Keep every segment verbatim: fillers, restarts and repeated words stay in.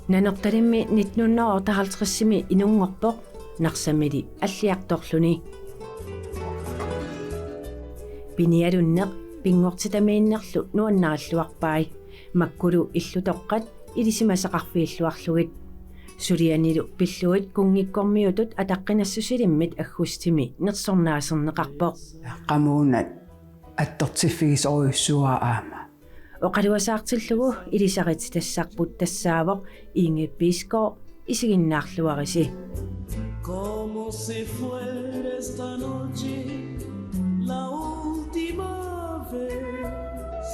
Nanortalimmi nitten hundrede og otteoghalvtredsimi inunngorpoq, Narsamili alliartorluni. Pinialunneq pinngortitamiinnerlu nuannarilluarpai, makkulu illutoqqat ilisimasaqarfiilluarlugit. Sulianilu pillugit kunngikkormiutut ataqqinassutilimmit aggustimi nersornaaserneqarpoq. Qamuuna attortiffigisorujussuuara aamma. Oqaluasaartillugu ilisarititassaarput tassaavoq Inge Bisgaard, isiginnaarluarisi. Como si fuera esta noche la última vez.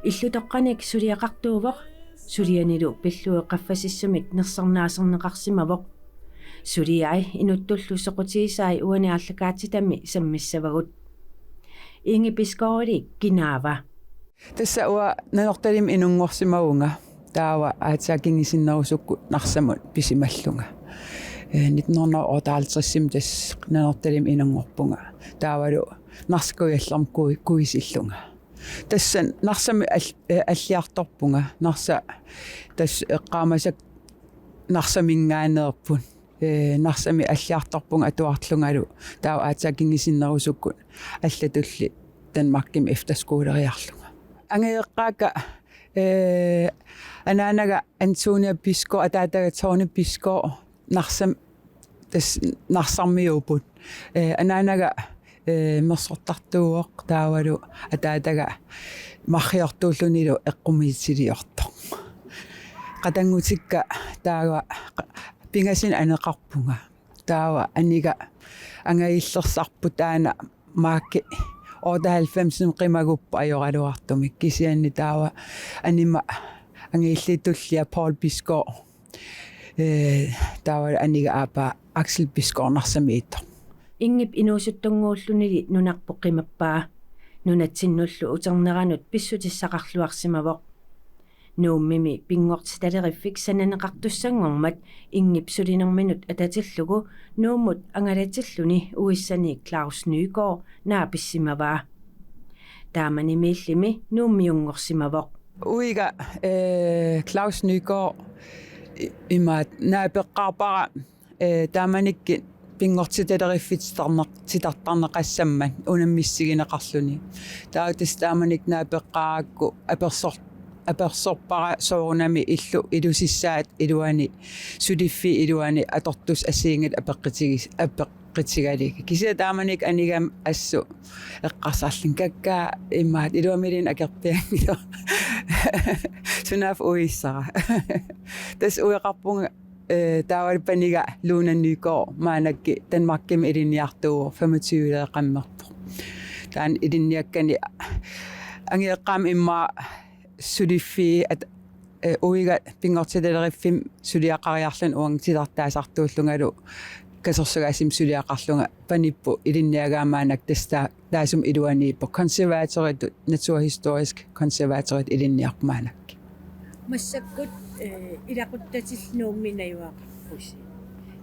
Illutoqqanik suliaqartuuvoq, sulianilu pillugit qaffasissumik nersornaaserneqarsimavoq. Suliai inuttullu soqutigisai uani aallakaatitami sammissavagut. Inge Bisgaardip kinaava? Tassa uanga Nanortalimmi inunngorsimavunga. Taava aatsaat kingusinnerusukkut Narsamut pisimallunga. Eh, nitten hundrede og otteoghalvtredsimi tassa Nanortalimmi inunngorpunga. Taavalu Narsaq Kujallermut kui-, kuisillunga. Tassa Narsami al-, eh, alliartorpunga. Narsaq tassa eqqaamasakka Narsaminngaanneerput. Eh, Narsami alliartorpunga atuarlungalu, taava aatsaat kingusinnerusukkut allatulli Danmarkimi efterskoleriarlunga. Angajoqqaakka, eh, anaanaga Antonia Bisgaard, ataataga Tony Bisgaard, Narsam-, tassa Narsarmiuupput. Eh, anaanaga, eh, mersortartuuvoq, taavalu ataataga marriortuullunilu eqqumiitiliortoq. Qatanngutikka taava qa-, pingasunik aneqarpunga. Taava aniga angajullersarput taanna Maaki otteoghalvfemsimi qimaguppoq ajoraluartumik, kisianni taava anima angajulliup tullia Poul Bisgaard, eh, taava aniga aappaa Aksel Bisgaard Narsamiittoq. Ingep inuusuttunnguullunili nunarput qimappaa. Nunatsinnullu uterneranut pissutissaqarluarsimavoq. Nuummimi pinngortitaleriffik sananeqartussanngormat Ingep sulinerminut atatillugu Nuummut angalatilluni uissani Claus Nygaard naapissimavaa. Taamanimiillimi Nuummiunngorsimavoq. Uiga, eh, Claus Nygaard i-, imaat naapeqqaarpara, eh, taamanikkut pinngortitaleriffik titarneq-, titartarneqassammat unammissigineqarluni. Taava tassa taamanikkut naapeqqaarakku apersor-, apersorpara soorunami illut ilusissaat iluani, suliffiit iluani atortussat assigiinngitsut apeqqutigis-, apeqqutigalugit. Kisianni taamanikkut anigami assut eqqarsarluni: Kakkaak, imaat iluamiluunniit akerpianngilaq. Sunaaffa uissara. Tassa ueqarpunga, eh, taavalu paniga Luna Nygaard maannakkut Danmarkimi ilinniartuuvoq, femogtyve-leeqqammerpoq. Taanna ilinniakkani angajoqqaami immaqa suliffiit at-, eh, uiga pinngortitaleriffimmi suliaqariarluni uanga titartaasartuullungalu kasorsagaasimi suliaqarlunga, panipput ilinniagaa maannakkut tassa taassuma iluaniippoq, konservatoriitut, naturhistorisk konservatoriitut ilinniarpoq maannakkut. Massakkut, eh, ilaquttatillu Nuummi najugaqarpusi.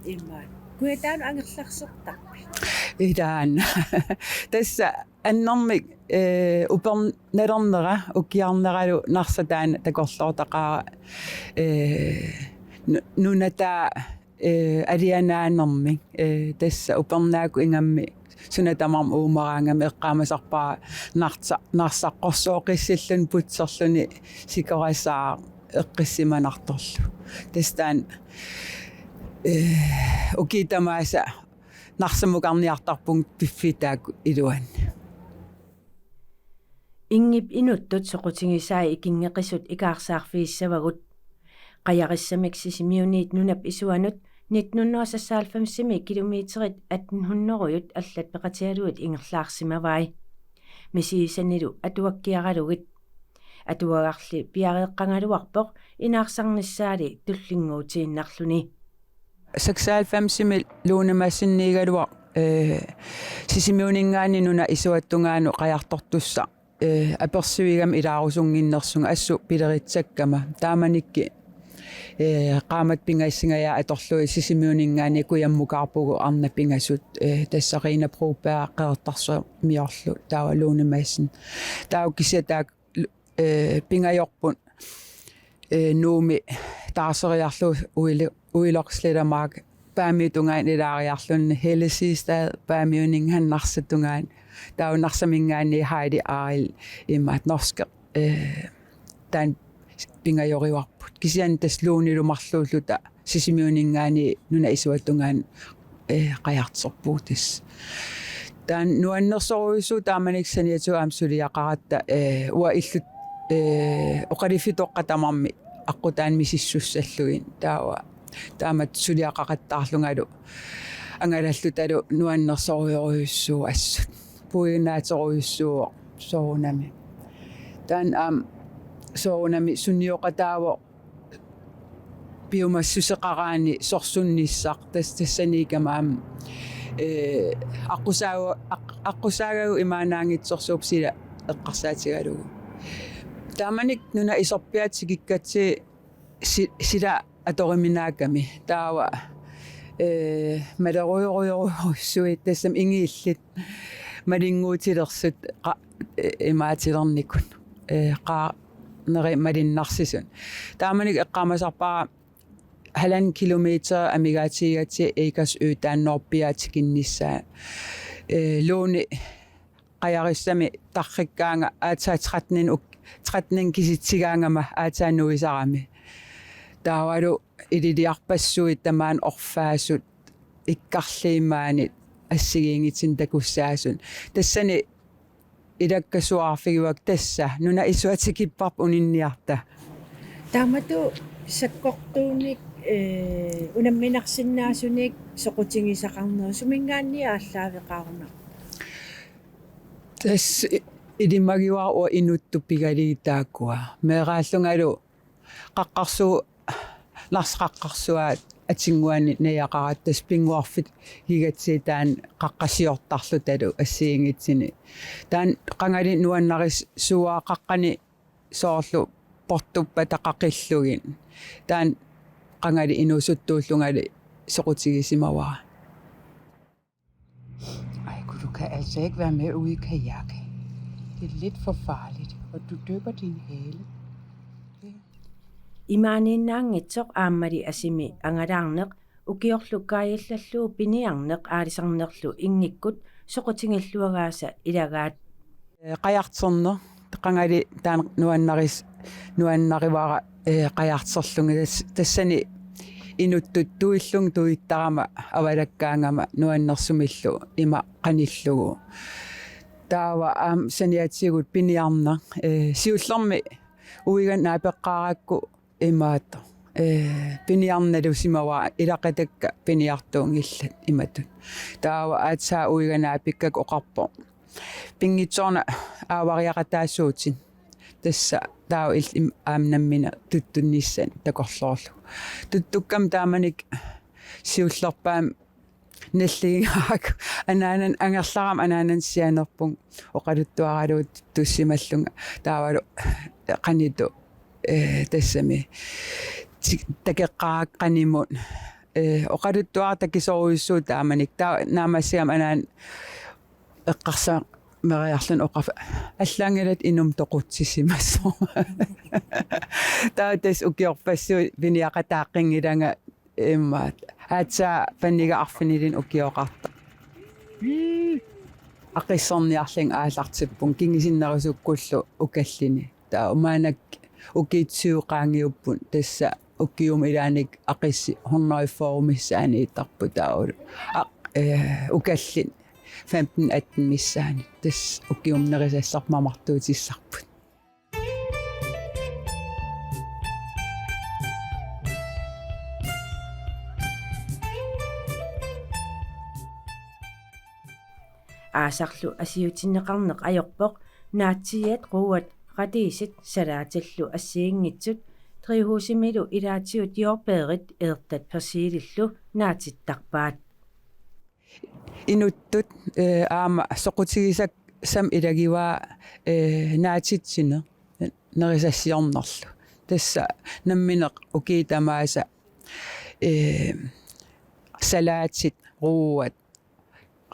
Imaat. Kujataanut angerlarsertarpit? Ilaana. Tassa annermik, eh, upernalernera ukiarneralu Narsaq taanna takorloortaqaara, eh, nu-, nunataa, eh, alianaanermik, eh, tassa upernaakkut ingammik suna tamarmi uumaraangami eqqaamasarpara Narsa-, Narsaqqorsooqqissilluni putserluni sikorassaaq eqqissimanartorlu. Tassa taanna, eh, ukiut tamaasa Narsamukarniartarpunga piffiit taakku iluanni. Ingep inuttut soqutigisai ikinngeqisut ikaarsaarfigissavagut. Qajarissamik Sisimiuniit nunap isuanut nitten hundrede og seksoghalvfemsimi kilometerit atten hundrede allat peqatigalugit ingerlaarsimavai. Misigisanilu atuakkiaralugit. Atuagarli piareeqqagaluarpoq inaarsarnissaali tullinnguutiinnarluni. Seksoghalvfemsimi Lone Madseniigaluaq, eh, Sisimiuninngaanniit nunap isuata tungaanut qajartortussaq, eh, apersuigama ilaarusunnginnersunga assut pileritsakkama. Taamanikkut, eh, qaammatit pingasut singajaat atorlugit Sisimiuninngaanniit kujammukaarpugut arnat pingasut, eh, tassa Rina Broberg Qeqertarsuarmiorlu taava Lone Madsen. Taava kisianni taakku, eh, pingajorput Eh, Nuummi taaseriarlugu uili-, uiloqslilamak Paamiutungaani ilaariarluni Helle Siegstad Paamiuninngaanniit Narsaatungaani, taava Narsaminngaanniit Heidi Arild, imaat norske, eh, taanna pingajorivarput. Kisianni tassa Lunilu marluulluta Sisimiuninngaanniit Nunaqisuatungaani, eh, qajartorpugut tassa. Taanna nuannersorujussuuvoq taamanikkut saniatigut aamma suliaqaratta, eh, uanga illut, eh, oqaluffik toqqaannaq tamarmik aqqutaani misissussallugit. Taava taamatut suliaqaqattaarlungalu angalallutalu nuannersorujorujussuuvoq assut. Puigunaaterujussuuvoq soorunami. Taanna aamma soorunami sunioqataavoq piumassuseqaraanni sorsunnissaq tas-, tassaniikkama aamma, eh, aqqusaagu-, aq-, aqqusaagakkit imaannaanngitsorsuupput sila eqqarsaatigalugu. Taamanikkut nunap isorpiaat tikikkatsigit si-, sila atoruminaakkami. Taava, eh, malerujorujorujussuit tassami ingiillit malinnguutilersut qa-, eh, imaatilernikut. Eh, qaarneri malinnarsisut. Taamanikkut eqqaamasarpara halvanden kilometer amigaatigigatsigit Eggers Ø taanna norpiaatikinnissaa. Eh, Luni qajarissami tarrikkaanga aatsaat tretten uk-, tretten kisitsigaangama aatsaat nuisarami. Taavalu ililiarpassuit tamaani orfaasut ikkarliit maani assigiinngitsunik takussaasut. Tassani ilakkasuarfigivakka tassa nunap isua tikipparput uninniarta. Taamatut sakkortuunik, eh, unamminarsinnaasunik soqutigisaqarnerit suminngaanniit aallaaveqarunarpoq? Tassa i-, ilimagivara uanga inuttut pigalugit taakkua. Meeraallungalu qaqqarsuaq, Lars Qaqqarsuaq atinnguani najugaqaratta tassa pinnguarfigigatsigit taanna qaqqasiortarlutalu assigiinngitsunik. Taanna qangali nuannarissuuara qaqqani soorlu portuppata qaqillugit. Taanna qangali inuusuttuullungali soqutigisimavara. Ej, kunne du kan altså ikke være med ude i kajak. Det er lidt for farligt, og du dypper din hale. Imaaniinnaanngitsoq aammali asimi angalaarneq ukiorlu kaajallallugu piniarneq aalisarnerlu inngikkut soqutigilluagaasa ilagaat. Eh, qajartorneq, qangali taanna nuannaris-, nuannarivara, eh, qajartorlunga tas-, tassani inuttut tuillunga tuittarama avalakkaangama nuannersumillu ima qanillugu. Taava aamma saniatigut piniarneq, eh, siullermik uiga naapeqqaarakku imaattoq. Eh, piniarnalusimavara ilaquttakka piniartuunngillat imatut. Taava aatsaat uiga naapikkakku oqarpoq: Pinngitsoornak aavariaqataasuutit. Tassa taava il-, im-, aamma nammineq tuttunnissat takorloorlugu. Tuttukkama taamanikkut siullerpaamik nalligigaakku anaanannut angerlarama anaanannut sianerpunga oqaluttuaralugu tuttussimallunga. Taavalu qanittoq, eh, tassami ti-, takoqqaarakku qanimut, eh, oqaluttuaraq takisorujussuuvoq taamanikkut. Taava naammassigama anaana eqqarsaameriarluni oqarpoq: Allaanngilatit inummut toqutsisimasoq. Taava tassa ukiorpassuit piniaqataaqqinngilagut immaqa. Aatsaat paniga arfinilinnut ukioqartoq aqissorniarlunga aallartippunga kingusinnerusukkullu ukallini. Taava maannakkut ukiut syv qaangiupput, tassa ukiumut ilaanni aqissi hundrede og fyrre missaanniittarput taavalu. Aq-, eh, ukallit femten atten missaanni. Tassa ukiumut nerisassarput mamartuutissarput. Aasarlu assiutinneqarneq ajorpoq: naatsiiat, quuat, radiisit, salaatillu assigiinngitsut, drivhusimilu ilaatigut jordbærit, ærtet, persilillu naatittarpaat. Inuttut, eh, aamma soqutigisassamik ilagivaa, eh, naatitsineq nerisassiornerlu. Tassa nammineq ukiut tamaasa, eh, salaatit, quuat,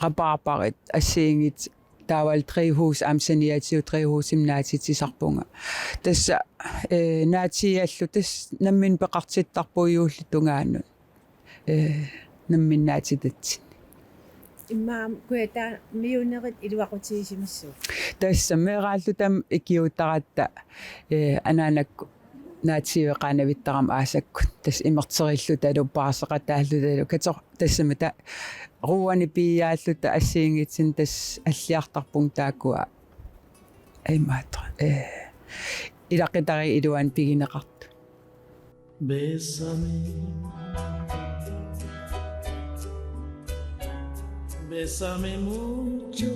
rabarberit assigiinngitsut taavalu drivhus aamma saniatigut drivhusimi naatitsisarpunga. Tassa, eh, naatsiiallu tassa nammineq peqartittarpugut juullip tungaanut. Eh, nammineq naatitatsinnik. Immaqa Kujataamiunerit iluaqutigisimassavut. Tassa meeraallutami ikiuuttaratta, eh, anaanakkut naatsiiveqaanavittarami aasakkut. Tassa imerteriillutalu, paarseqataallutalu. Kator-, tassami ta-, ruuani piiaalluta assigiinngitsunik tassa alliartarpunga taakkua. Imaattoq, eh, ilaqutariit iluanni pigineqartut. Bésame, bésame mucho,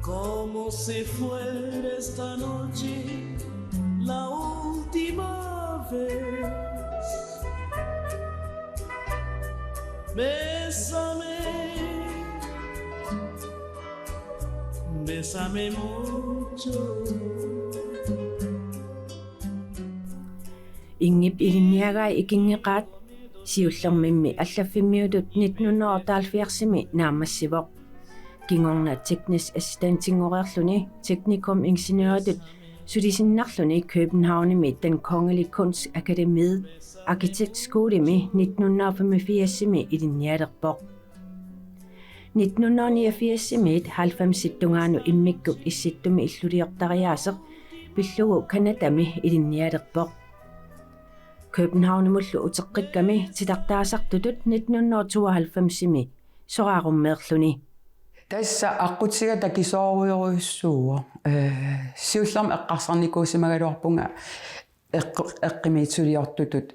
como si fuera esta noche la última vez. Bésame, bésame mucho. Inngip ilinniagai ikinngeqaat siullermimmi allaffimmiutut nitten hundrede og otteoghalvfjerdsimi naammassivoq. Kingorna teknisk assistentinngorluni teknikumingeniøritut sulisinnarluni Københavnimi Den Kongelige Kunstakademi Arkitektskolemi nitten hundrede og femogfirsimi ilinnialerpoq. Nitten hundrede og niogfirsimiit halvfemsit tungaanut immikkut Issittumi illuliortariaaseq pillugu Canadami ilinnialerpoq. Københavnimullu uteqqikkami titartaasartutut nitten hundrede og tooghalvfemsimi soraarummeerluni. Tassa aqqutiga takisoorujorujussuuvoq. Eh, siullermik eqqarsarnikuusimagaluarpunga eqqu-, eqqumiitsuliortutut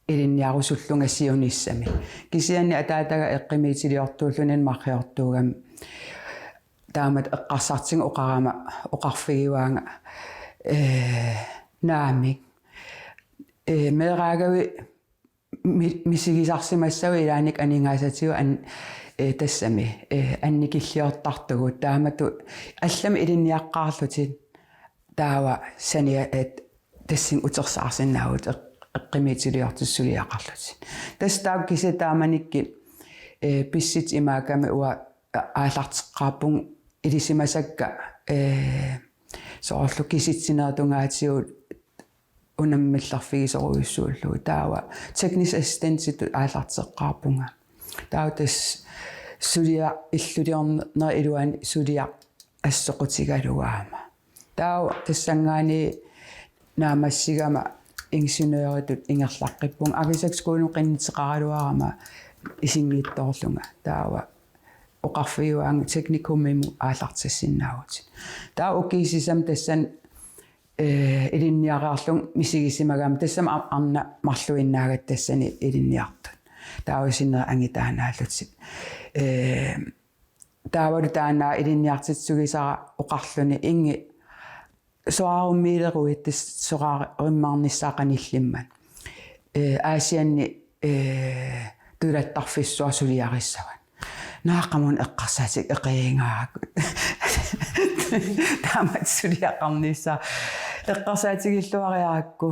ilinniarusullunga siunissami. Kisianni ataataga eqqumiitsuliortuulluni marriortuugami taamatut eqqarsartiga oqarama, oqarfigivaanga, eh, naamik, eh, meeraagavit mi-, misigisarsimassagut ilaanni aningaasatigut an-, eh, tassami, eh, annikilliortartugut. Taamatut allamik ilinniaqqaarlutik taava sania-, eh, tassani utersaarsinnaavugut eq-, eqqumiitsuliortutut suliaqarlutik. Tassa taakku kisianni taamanikkut, eh, pissutsit imaakkami uanga aallarteqqaarpunga ilisimasakka, eh, soorlu kisitsinerit tungaatigut unammillerfigisorujussuullugu. Taava teknisk assistentitut aallarteqqaarpunga. Taava tassa suliaq illuliornerup iluani suliaq assoqutigalugu aamma. Taava tassanngaanniit naammassigama ingeniøritut ingerlaqqippunga, arkitektskolemut qinnuteqaraluarama isinngitsoorlunga. Taava oqarfigivaanga teknikumimut aallartissinnaavugut. Taava ukiut sisamat tassani, eh, ilinniariarlunga misigisimagama tassami a-, arnat marluinnaagatta tassani ilinniartut. Taava sinneri angutaanaallutik. Eh, taavalu taanna ilinniartitsisugisara oqarluni: Ingi, soraarummiileruit, tassa soraarummeernissaa qanillimmat. Eh, Aasianni, eh, tulattarfissuaq suliarissavat. Naaqamun eqqarsaatiga eqiigaakku. Taamatut suliaqarnissaa. Eqqarsaatigilluariarakku.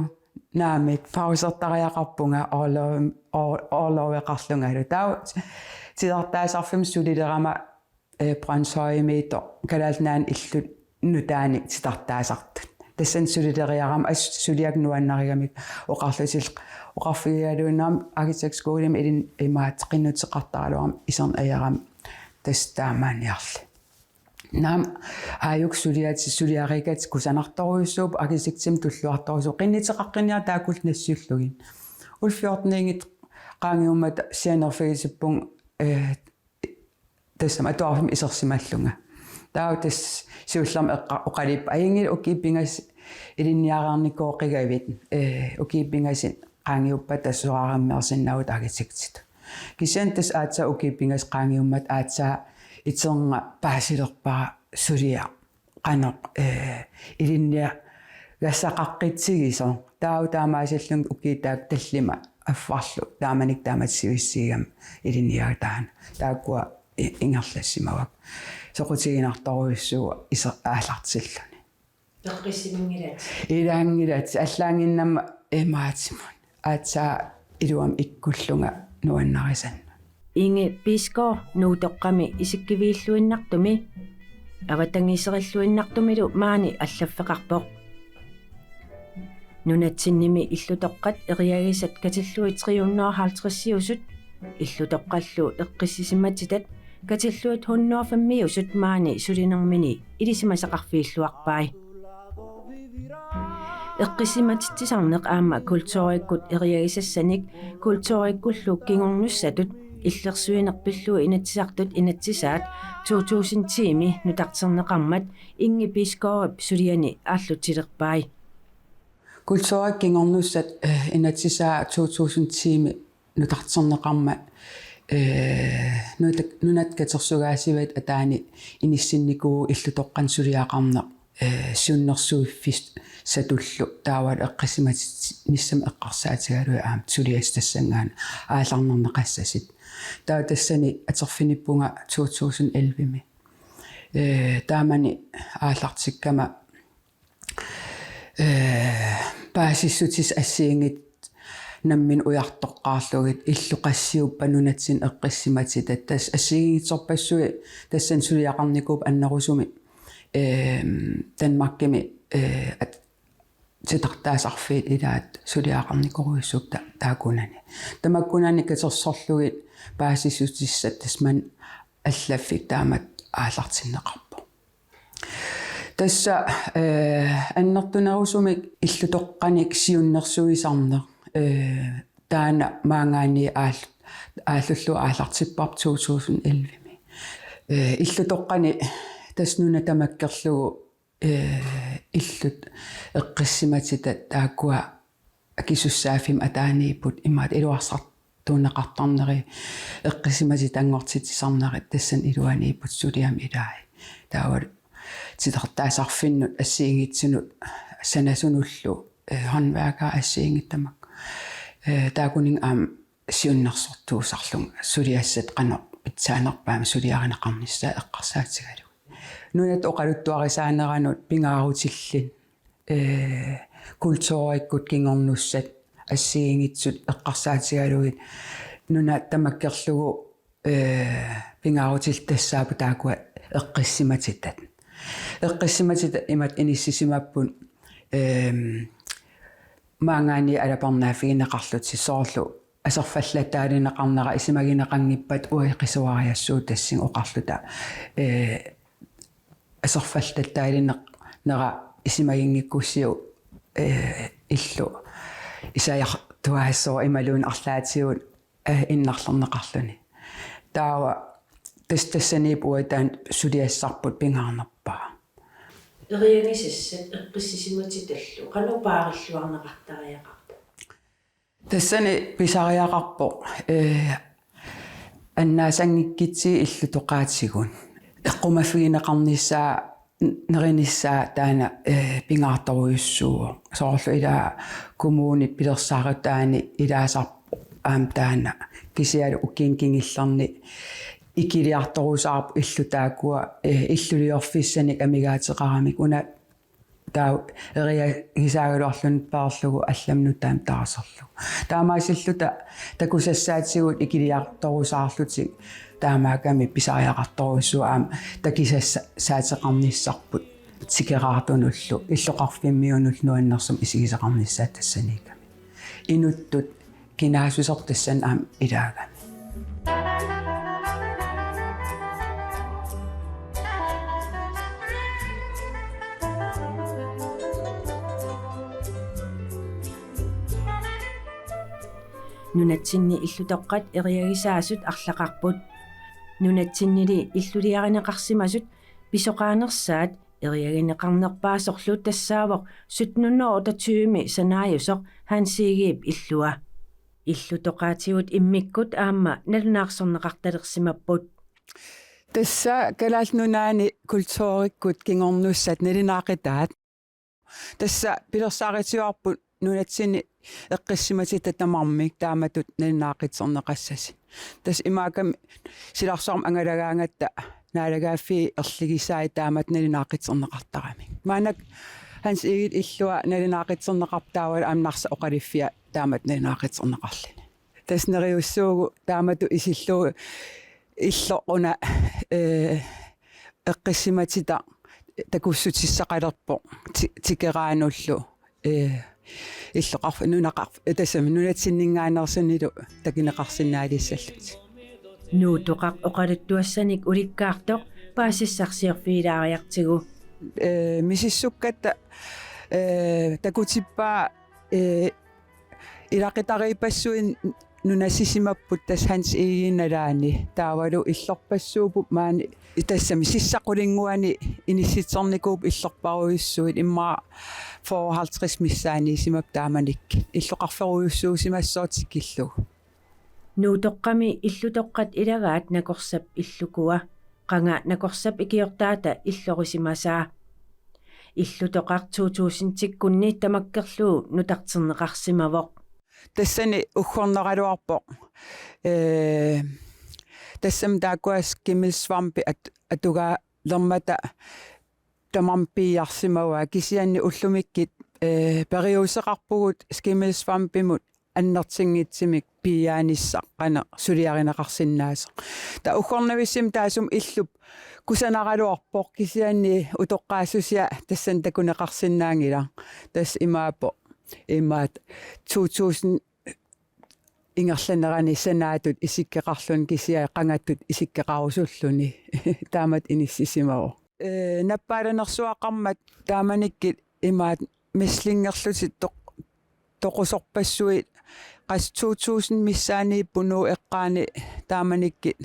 Naamik, pausertariaqarpunga orlov-, or-, orloveqarlungalu. Taava titartaasarfimmi sulilerama, eh, Brønshøjimiittoq Kalaallit Nunaanni illut nutaanik titartaasartut. Tassani sulileriarama assut suliakka nuannarigamikku oqarlutik oqarfigigalugu aamma arkitektskolemi ilin-, imaattoq qinnuteqartaraluarama iserneq ajarami tassa taamaaniarli. Naamik, aajuku suliat-, suliariikkatit kusanartorujussuupput, arkitektimik tulluartorujussuupput, qinnuteqaqqinniarlugu taakku nassiullugit. Ullut fjorteniinngitsut qaangiummata sianerfigisippunga, eh, tassami atuarfimmi isersimallunga. Taava tassa siullermik eqqa-, oqalippunga: Ajunngilaq, ukiut pingasut ilinniariarnikooqigavit, eh, ukiut pingasut qaangiuppata soraarummeersinnaavutit arkitektitut. Kisianni tassa aatsaat ukiut pingasut qaangiummata aatsaat iterngap paasilerpara suliaq qanoq, eh, ilinniagassaqaqqitsigisoq. Taava taamaasillunga ukiut taakku tallimat affarlu taamanikkut taamatut sivissutigigami ilinniagaq taanna. Taakkua i-, ingerlassimavakka. Soqutiginartorujussuuvoq iser-, aallartilluni. Peqqissimanngilatit? Ilaanngilatit, allaannginnama imaattumut. Aatsaat iluamik ikkullunga nuannarisannut. Inge Bisgaard Nuutoqqami isikkiviilluinnartumi avatangiiserilluinnartumilu maani allaffeqarpoq. Nunatsinnimi illutoqqat eriagisat katillugit tre hundrede og halvtreds-iusut illutoqqallu eqqissisimatitat katillugit hundrede og fem-iusut maani sulinermini ilisimasaqarfiilluarpai. Eqqissimatitsisarneq aamma kulturikkut eriagisassanik kulturikkullu kingornussatut illersuineq pillugu inatsisartut inatsisaat to tusind ti-mi nutarterneqarmat Inge Bisgaardip suliani aallutsilerpai. Kulturikkut kingornussat, eh, inatsisaat to tusind ti-mi nutarterneqarmat, eh, nunat-, nunat katersugaasiviit ataani inissinnikuuvugut illutoqqanik suliaqarneq, eh, siunnersuiffissatullu taavalu eqqissimatinnissamik eqqarsaatigalugit aamma suliassat tassanngaanniit aallarnerneqassasut. Taava tassani atorfinippunga to tusind elleve-mi. Eh, taamani aallartikkama eh, paasissutissat assigiinngitsut namminneq ujartoqqaarlugit illut qassiuppat nunatsinni eqqissimatitat tassa assigiinngitsorpassuit tassani suliaqarnikuupput annerusumik, ehm, Danmarkimi, eh, at-, titartaasarfiit ilaat suliaqarnikorujussuupput ta-, taakkunani. Tamakkunani katersorlugit paasissutissat tassa maani allaffik taamatut aallartinneqarpoq. Tassa, eh, annertunerusumik illutoqqanik siunnersuisarneq, eh, taanna maanngaanniit aal-, aallullugu aallartipparput to tusind elleve-mi. Eh, illutoqqani tassa nunat tamakkerlugu, eh, illut eqqissimatitat taakkua akisussaaffimmi ataaniipput imaattoq iluarsartuunneqartarneri eqqissimatitut anngortitsisarnerit tassani iluaniipput suliami ilaat. Taavalu titartaasarfinnut assigiinngitsunut sanasunullu, eh, håndværkere assigiinngitsut tamakku. Eh, taakkuninnga aamma siunnersortuusarlunga suliassat qanoq pitsaanerpaamik suliarineqarnissaat eqqarsaatigalugit. Nunat oqaluttuarisaaneranut pingaarutilluni, eh, kulturikkut kingornussat assigiinngitsut eqqarsaatigalugit nunat tamakkerlugu, eh, pingaarutillit tassaapput taakkua eqqissimatitat. Eqqissimatitat imatut inissisimapput, ehm, maanngaanniit alapernaaffigineqarlutik soorlu aserfallataalinneqarnera isumagineqanngippat uagut qisuariassuutassinga oqarluta, eh, aserfallataalinneq-, nera isumaginngikkussiuk, eh, illu isajartuaassuuvoq imaluunniit arlaatigut, eh, innarlerneqarluni. Taava tas-, tassaniippoq uagut taanna suliassarput pingaarnerpaaq. Eriagisassat eqqissisimatitallu qanoq paarilluarneqartariaqarpoq? Tassani pisariaqarpoq, eh, annaassanngikkutsigit illutoqaatigut. Eqqumaffigineqarnissaa n-, nerinissaa taanna, eh, pingaartorujussuuvoq. Soorlu ila kommunit pilersaarutaanni ilaasarpoq aamma taanna. Kisianni ukiuni kingullerni ikiliartorusaarput illut taakkua, eh, illuliorfissanik amigaateqaramik una taava eriagisaagaluarluni peerlugu allamut nutaamik taarserlugu. Taamaasilluta takusassaatigut ikiliartorusaarlutik taamaakkami pisariaqartorujussuuvoq aamma takusassaateqarnissarput tikeraartunullu illoqarfimmiunullu nuannersumik isigineqarnissaat tassaniikkami. Inuttut kinaassuserput tassani aamma ilaagami. Nunatsinni illutoqqat eriagisaasut arlaqarput. Nunatsinnili illuliarineqarsimasut pisoqaanersaat eriagineqarnerpaasorlu tassaavoq sytten hundrede og otteogtyve-mi sanaajusoq Hans Egedep illua. Illutoqaatigut immikkut aamma nalunaarsorneqartalersimapput. Tassa Kalaallit Nunaanni kulturikkut kingornussat nalunaaqutaat. Tassa pilersaarutigaarput nunatsinni eqqissimatitut tamarmik taamatut nalunaaqutserneqassasut. Tassa imaakkami silarsuarmut angalagaangatta naalagaaffiit erligisai taamatut nalunaaqutserneqartaramik. Maannakkut Hans Egedep illua nalunaaqutserneqarpoq taavalu aamma Narsap oqaluffia taamatut nalunaaqutserneqarluni. Tassa neriussuugut taamatut isillugu illoq una, eh, eqqissimatitaq takussutissaqalerpoq ti-, tikeraanullu, eh, illoqarf-, nunaqarf-, eh, tassami nunatsinninngaanneersunilu takuneqarsinnaalissallutik. Nuutoqaq oqaluttuassanik ulikkaartoq paasissarsiorfigilaariartigu. Eh, misissukkatta, eh, takutippaa, eh, ilaqutariippassuit nunasisimapput tassa Hans Egedep nalaani. Taavalu illorpassuupput maani tassami sissap qulinguani inissittornikuupput illorparujussuit immaqa fyrre halvtreds missaaniisimap taamanikkut. Illoqarferujussuusimassooq tikillugu. Nuutoqqami illutoqqat ilagaat nakorsap illukua. Qanga nakorsap ikiortaata illorisimasaa. Illutoqaq to tusindikkunni tamakkerlugu nutarterneqarsimavoq. Tassani uggorneraluarpoq. Eh, tassami taakkua skimmelsvampi at-, atugaalermata tamarmik piiarsimavaa, kisianni ullumikkut, eh, periuseqarpugut skimmelsvampimut annertunngitsumik piiaanissaq qanoq suliarineqarsinnaasoq. Taava uggornavissumik taassuma illup kusanaraluarpoq, kisianni utoqqaassusia tassani takuneqarsinnaanngilaq. Tassa imaappoq, imaattoq to tusind ingerlanerani sanaatut isikkoqarluni kisianni qangatut isikkoqarusulluni taamatut inissisimavoq. Eh, nappaalanersuaqarmat taamanikkut imaattoq mæslingerlutik toq-, toqusorpassuit qassit to tusind missaaniipput Nuup eqqaani taamanikkut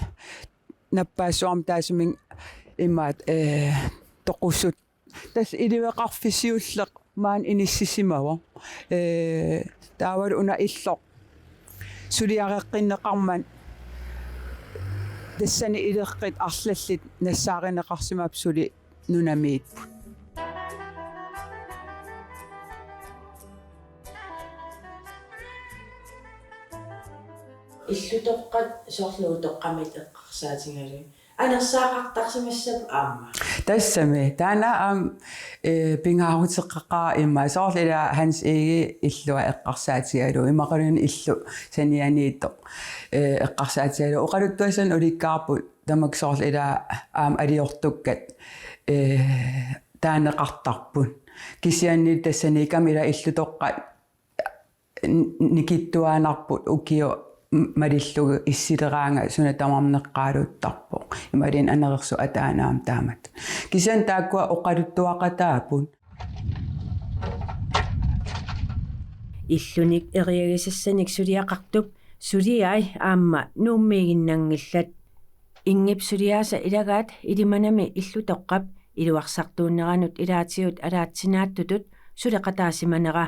nappaassuarmik taassuminnga imaattoq, eh, toqussut. Tassa iliveqarfik siulleq maani inissisimavoq. Eh, taavalu una illoq suliareqqinneqarmat tassani ileqqut arlallit nassaarineqarsimapput suli nunamiipput. Illutoqqat soorlu utoqqamit eqqarsaatigalugit anersaaqartarsimassapput aamma. Tassami, taanna aamma, eh, pingaaruteqaqaaq immaqa soorlu ila Hans Egedep illua eqqarsaatigalugu, imaluunniit illut sanianiittoq, eh, eqqarsaatigalugu, oqaluttuassanik ulikkaarput tamakku soorlu ila aamma aliortukkat, eh, taaneqartarput. Kisianni tassaniikkami ila illutoqqat n-, nikittuaannarput ukioq m-, malillugu issileraangat suna tamarmi neqqaaluttarpoq. Imaluunniit anerersut ataanaam taamat. Kisianni taakkua oqaluttuaqataapput. Illunik eriagisassanik suliaqartup suliai aamma Nuummiiginnanngillat. Ingip suliaasa ilagaat Ilimanami illutoqqap iluarsartuunneranut ilaatigut alaatsinaattutut suleqataasimanera.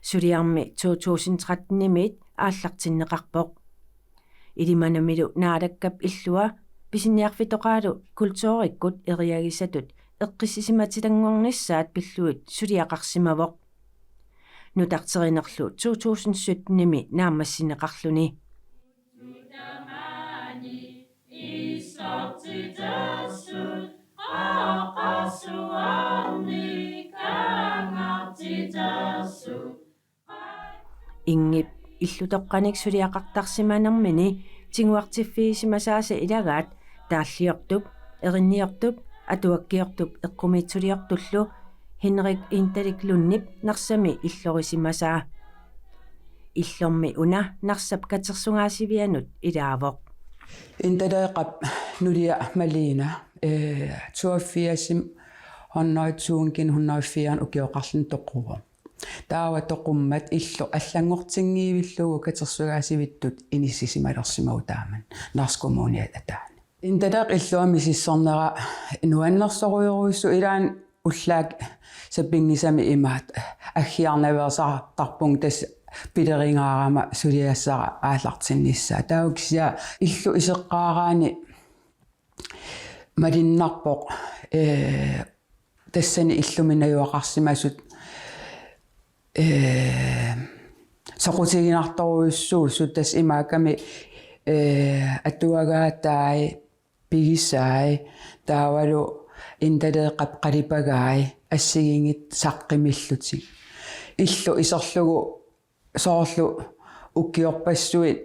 Suliarmi to tusind tretten-imiit aallartinneqarpoq. Ilimanamilu Naalakkap illua pisiniarfitoqaalu kulturikkut eriagisatut eqqissisimatilannguarnissaat pillugit suliaqarsimavoq. Nutarterinerlu to tusind sytten-imi naammassineqarluni. Ingip illutoqqanik suliaqartarsimanermini tiguartiffigisimasaasa ilagaat taalliortup, erinniortup, atuakkiortup eqqumiitsuliortullu Henrik Intalik Lundip Narsami illorisimasaa. Illormi una Narsap katersugaasivianut ilaavoq. Intaleeqap nulia Malina, eh, toogfirs hundrede to hundrede fire ukioqarluni toquvoq. Taava toqummat illoq allanngortinngivillugu katersugaasivittut inissisimalersimavoq taamani Narsap Kommuniata ataani. Intaleeq illuami misissornera nuannersorujorujussuuvoq, ilaanni ullaaq sapinngisamik imaattoq aggiarnaveersaartarpunga, tassa pileringaarama suliassara aallartinnissaa. Taava kisianni illup iseqqaaraanni malunnarpoq, eh, tassani illumi najugaqarsimasut, eh, soqutiginartorujussuusut, tassa imaakkami, eh, atuagaatai, pigisai, taavalu Intaleeqap qalipagai assigiinngitsut saqqummiillutik. Illup iserlugu soorlu Ukiorpassuit,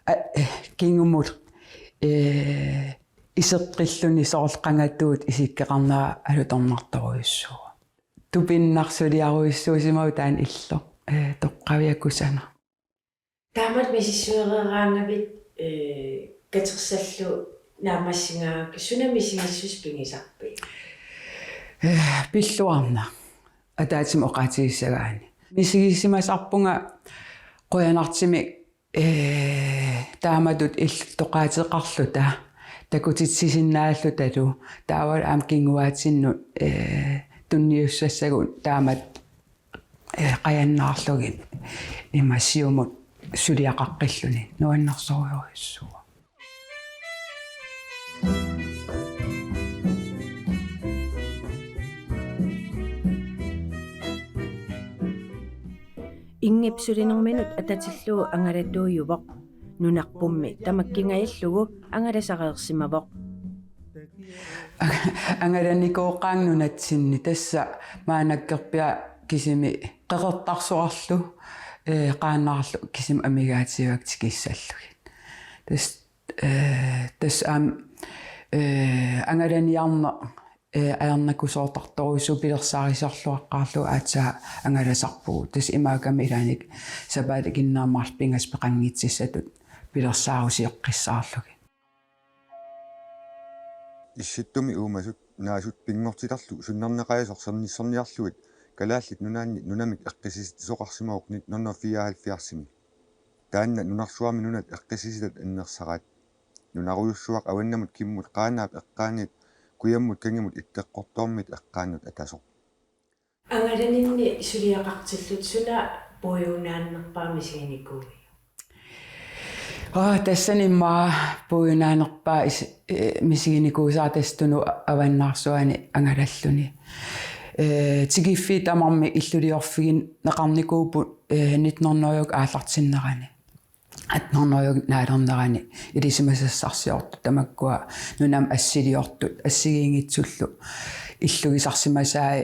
a, eh, kingumut, eh, iseqqilluni soorlu qangatuut isikkoqarnera alutornartorujussuuvoq. Tupinnarsuliarujussuusimavoq taanna illoq, eh, toqqavia kusanaq. Taamatut misissuereeraangavit, eh, katersallu naammassigaangakkit suna misigissuseq pigisarpit? Eh, pilluarnaq. Ataatsimut oqaatigissagaanni. Misigisimasarpunga qujanartumik, eh, taamatut illutoqaateqarluta, takutitsisinnaallutalu, taavalu aamma kinguaatsinnut, eh, tunniussassagut taamatut, eh, qajannaarlugit ima siumut suliaqaqqilluni nuannersorujussuuvoq. Inngip sulinerminut atatillugu angalatuujuvoq. Nunarpummi tamakkingajallugu angalasareersimavoq. Angalanikuugaanga nunatsinni, tassa maannakkorpiaq kisimi qeqertarsuarlu, eh, qaannarlu kisimi amigaatigivakka tikissallugit. Tassa, eh, tassa aamma, eh, angalaniarneq, eh, ajornakusoortartorujussuuvoq, pilersaarisiorluaqqaarlugu aatsaat angalasarpugut. Tassa imaakkami ilaanni sapaatip-akunnerata pingasut peqanngitsissatut pilersaarusioqqissaarlugit. Issittumi uumasut naasut pinngortitarlu sunnerneqajasoq sernissorniarlugit Kalaallit Nunaanni nunamik eqqissisitsisoqarsimavoq nitten hundrede fireoghalvfjerdsimi. Taanna nunarsuarmi nunat eqqissisitat annersaraat. Nunarujussuaq avannamut kimmut Qaanaap eqqaaniit kujammut kangimut Itteqqortoormiit eqqaannut atasoq. Angalaninni suliaqartillutit suna puiunaannerpaaq misiginikuuiuk? Aa, tassani immaqa puiunaannerpaaq is-, eh, misiginikuusara tassa Tunut avannaarsuani angalalluni. Eh, tikiffiit tamarmik illuliorfigineqarnikuupput, eh, nitten hundrede aallartinnerani. Atten hundrede naalernerani ilisimasassarsiortut tamakkua nunami assiliortut assigiinngitsullu illugisarsimasai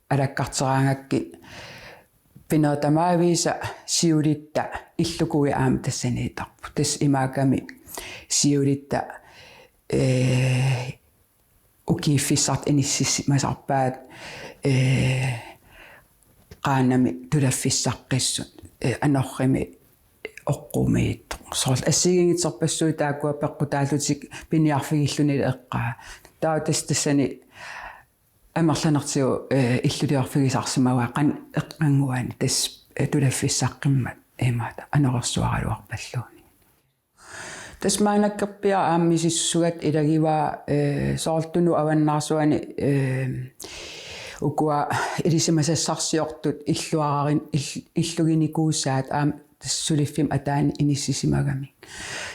alakkarteraangakkit pinerit tamaviisa siulitta illukui aamma tassaniittarput. Tassa imaakkami siulitta, eh, ukiiffissartut inissisimasarpaat, eh, Qaannami tulaffissaqqissut, eh, anorrimi oqqumiittoq. Soorlu assigiinngitsorpassuit taakkua peqqutaallutik piniarfigillunilu eqqaa. Taava tassa tassani amerlanertigut, eh, illuliorfigisarsimavaa qanoq eqqannguani tassa, eh, tulaffissaqqimmat imaattoq anorersuaraluarpalluunniit. Tassa maannakkorpiaq aamma misissugatta ilagivaa, eh, soorlu Tunut avannaarsuani, eh, ukua ilisimasassarsiortut illuararin-, ill-, illuginikuusaat aamma tassa suliffimmi ataani inissisimagamik.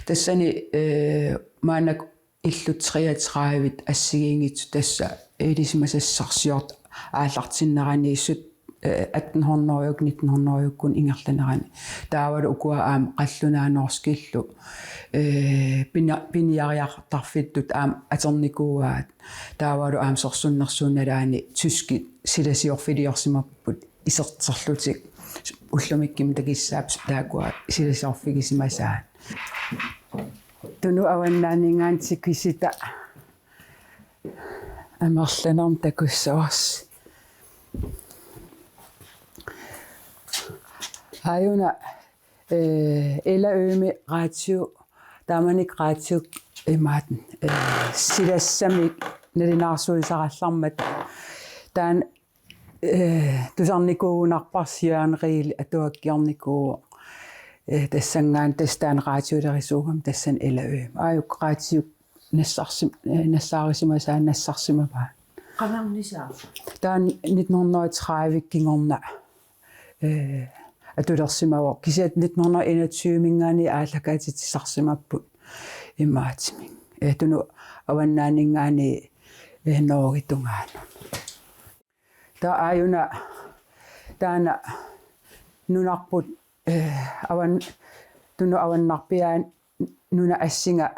Tassani, eh, maannakkut illut treogtredive assigiinngitsut tassa ilisimasassarsiortut aallartinneraniissut, eh, atten hundrede nitten hundrede ingerlanerani. Taavalu ukua aamma qallunaat norskillu, eh, pina-, piniariartarfittut aamma aternikuuaat. Taavalu aamma sorsunnersuup nalaani tyskit silasiorfiliorsimapput iserterlutik. Ullumikkut takissaap taakkua silasiorfigisimasaat. Tunut avannaaninngaanniit tikisita amerlanermut takussavarsi. Aajuna, eh, Ella Ø-mi radio, taamanikkut radio imaattoq, eh, silassamik nalunaarsuisarallarmat. Taanna, eh, tusarnikuugunarparsi Jørgen Riel atuakkiornikuuvoq. Eh, tassanngaanniit tassa taanna radiolerisuugami tassani Ella Ø-mi. Aajuku radio nassarsim-, eh, nassaarisimasaa nassarsimavaa. Qangarnisaa? Taanna nitten hundrede tredive kingorna, eh, atulersimavoq. Kisianni nitten hundrede enogtyve-minngaanniit aallakaatitsisarsimapput imaattumik. Eh, Tunut avannaaninngaanniit, eh, Norgep tungaanut. Taava aajuna taanna nunarput, eh, avan-, Tunut avannarpiaani nunap assinga,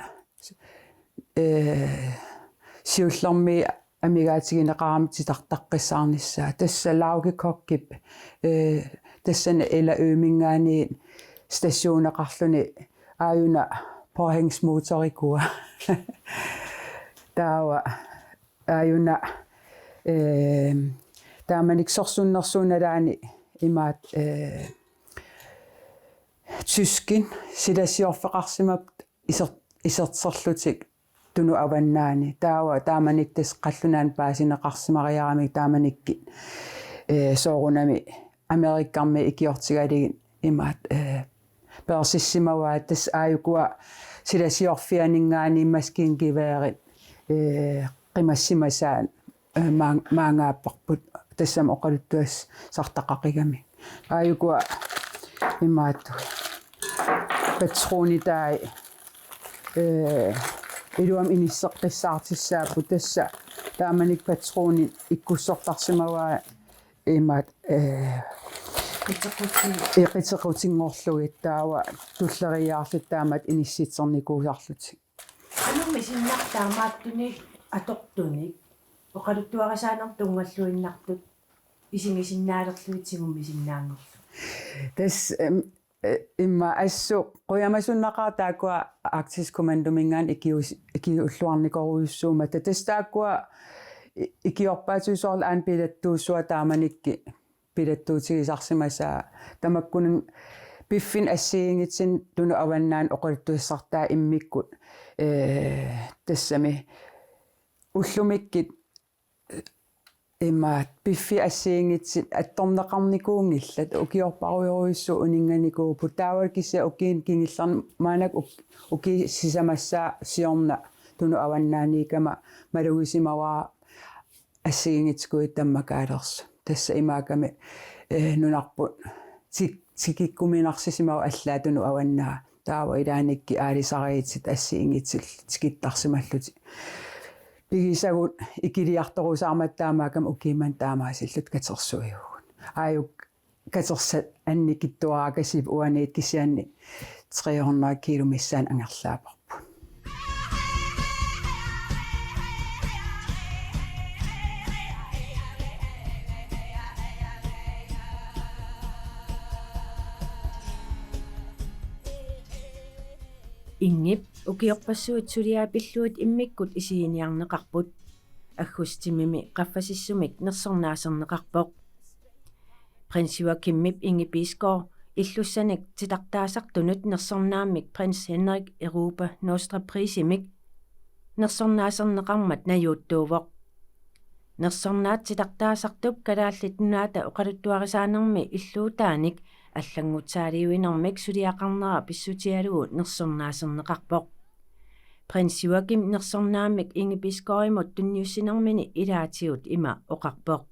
eh, siullermik amigaatigineqarami titartaqqissaarnissaa. Tassa Lauge Kochip, eh, tassani Ella Ø-minngaanniit stationeqarluni aajuna påhængsmotorikua. Taava aajuna, eh, taamanikkut sorsunnersuup nalaani imaattoq, eh, tyskinni silasiorfeqarsimapput iser-, iserterlutik Tunut Avannaani. Taava taamanikkut tassa qallunaanut paasineqarsimariaramik taamanikkut, eh, soorunami Amerikkarmi ikiortigalugit imaattoq, eh, peersissimavaat, tassa aajukua silasiorfianinngaanniit maskingeværit, eh, qimassimasaat, eh, maan-, maangaapparput, tassami oqaluttuassartaqaqigami. Aajukua imaattoq patronitaat, eh, iluamik inisseqqissaartussaapput, tassa taamanikkut patronit ikkussortarsimavaat imaattoq, eh, Qitequtin. Qitequtinngorlugit taava tulleriiaarlutik taamatut inissitsernikuusarlutik. Qanoq misinnartarpa taamaattunik atortunik oqaluttuarisaanermut tunngalluinnartut isigisinnaalerlugit tigummisinnaanngorlugit? Tassa, em, eh, immaqa assut qujamasunnaqaaq taakkua Arktisk Kommandominngaanniit ikius-, ikiulluarnikorujussuummat. Tassa taakkua i-, ikiorpaatigut soorlu aana pilattuussuaq taamanikkut pilattuutigisarsimasaat. Tamakkuninnga piffinnik assigiinngitsunik Tunut Avannaani oqaluttuassartaat immikkut, eh, tassami ullumikkut imaattoq piffissaq assigiinngitsunik attorneqarnikuunngillat, ukiorparujorujussuit uninnganikuupput, taava kisianni ukiuni kingullerni maannakkut uk-, ukiut sisamassaat siorna Tunut Avannaaniikkama malugisimavara assigiinngitsut kuittut tammakaalersoq. Tassa imaakkami, eh, nunarput tik-, tikikkuminarsisimavoq allaat Tunut Avannaa. Taava ilaannikkut aalisariit assigiinngitsullu tikittarsimallutik. Pigisagut ikiliartorusaarmata taamaakkami ukiummanna taamaasilluta katersuivugut. Aajuku katersat annikitsuarakasipput uaniit kisianni tre hundrede kilo missaanni angerlaapput. Ingip ukiorpassuit suliai pillugit immikkut isiginiarneqarput. Aggustimimi qaffasissumik nersornaaserneqarpoq. Prins Joachimip Inge Bisgaard illussanik titartaasartunut nersornaammik Prins Henrik Europa Nostra Prisimik nersornaaserneqarmat najuuttuuvoq. Nersornaat titartaasartup Kalaallit Nunaata oqaluttuarisaanermi illuutaanik allanngutsaalliuinermik suliaqarnera pissutigalugu nersornaaserneqarpoq. Prins Joachim nersornaammik Inge Bisgaardimut tunniussinermini ilaatigut ima oqarpoq: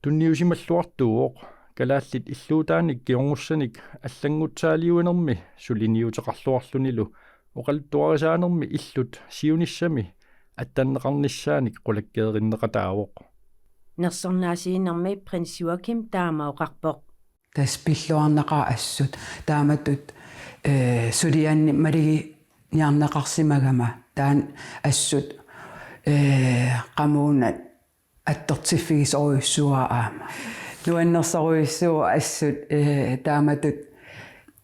Tunniusimalluartuuvoq kalaallit illuutaanik kingornussanik allanngutsaaliuinermi suliniuteqarluarlunilu oqaluttuarisaanermi illut siunissami attanneqarnissaanik qulakkeerinneqataavoq. Nersornaasiinermi Prins Joachim taama oqarpoq: Tassa pilluarnaqaaq assut taamatut, eh, suliannik maluginiarneqarsimagama taanna assut, eh, qamuuna attortiffigisorujussuuara aamma. Nuannersorujussuuvoq assut, eh, taamatut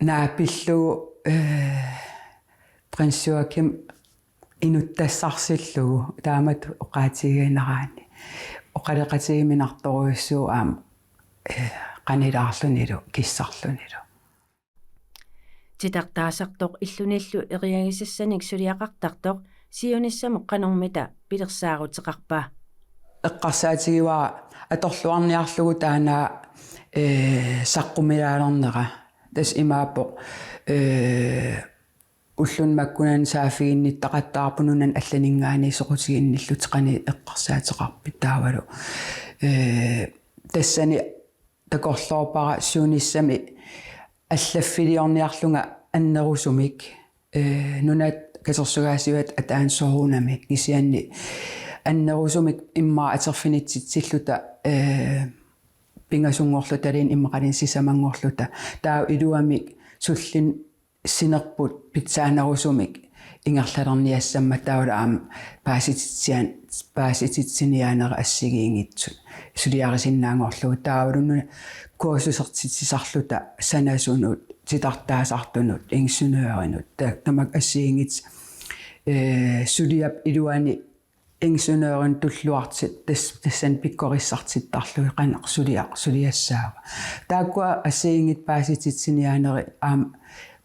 naapillugu, eh, Prins Joachim inuttassarsillugu taamatut oqaatigiinnaraanni. Oqaloqatigiiminartorujussuuvoq aamma, eh, qanilaarlunilu kissarlunilu. Titartaasartoq illunillu eriagisassanik suliaqartartoq siunissamut qanormita pilersaaruteqarpa? Eqqarsaatigivara atorluarniarlugu taanna, eh, saqqummiilaalernera. Tassa imaappoq, eh, ulluni makkunani saaffiginnittaqattaarpoq nunani allaninngaanniit soqutiginnillutik qanoq eqqarsaateqarpit taavalu. Eh, tassani takorloorpara siunissami allaffiliorniarlunga annerusumik, eh, nunat katersugaasiuat ataani soorunami kisianni annerusumik immaqa atorfinitsitsilluta, eh, pingasunngorlutaluunniit immaqaluunniit sisamanngorluta. Taava iluamik sullin- sinerput pitsaanerusumik ingerlalerniassammat taavalu aamma paasititsian-, paasititsiniaanerit assigiinngitsut suliarisinnaanngorlugit taavalu una kursusertitsisarluta sanasunut titartaasartunut, ingeniørinut, ta-, tamakku assigiinngitsut, eh, suliap iluani ingeniørinut tulluartut tas-, tassani pikkorissartittarlugit qanoq suliaq suliassaava. Taakkua assigiinngitsut paasititsiniaanerit aamma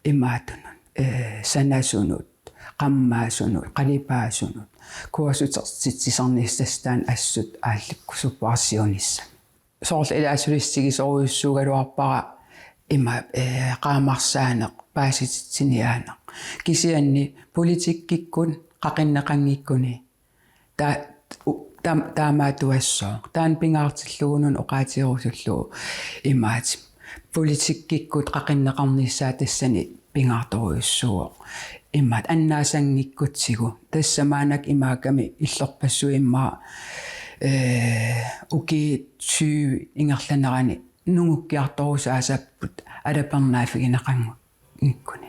imaattunut, eh, sanasunut, qammaasunut, qalipaasunut, kursusertitsisarnissaq taanna assut aallukkusupparsiunissaq. Soorlu ilaa sulissutigisorujussuugaluarpara ima, eh, qaamarsaaneq, paasititsiniaaneq. Kisianni politikkikkut qaqinneqanngikkuni ta-, u-, tam-, taamaattuassooq. Taanna pingaartillugu una oqaatigerusullugu imaattoq. Politikkikkut qaqinneqarnissaa tassani pingaartorujussuuvoq. Imaattoq annaasanngikkutsigu. Tassa maannakkut imaakkami illorpassuit immaqa, eh, ukiut tyve ingerlaneranni nungukkiartorusaasapput alapernaaffigineqanngikkuni.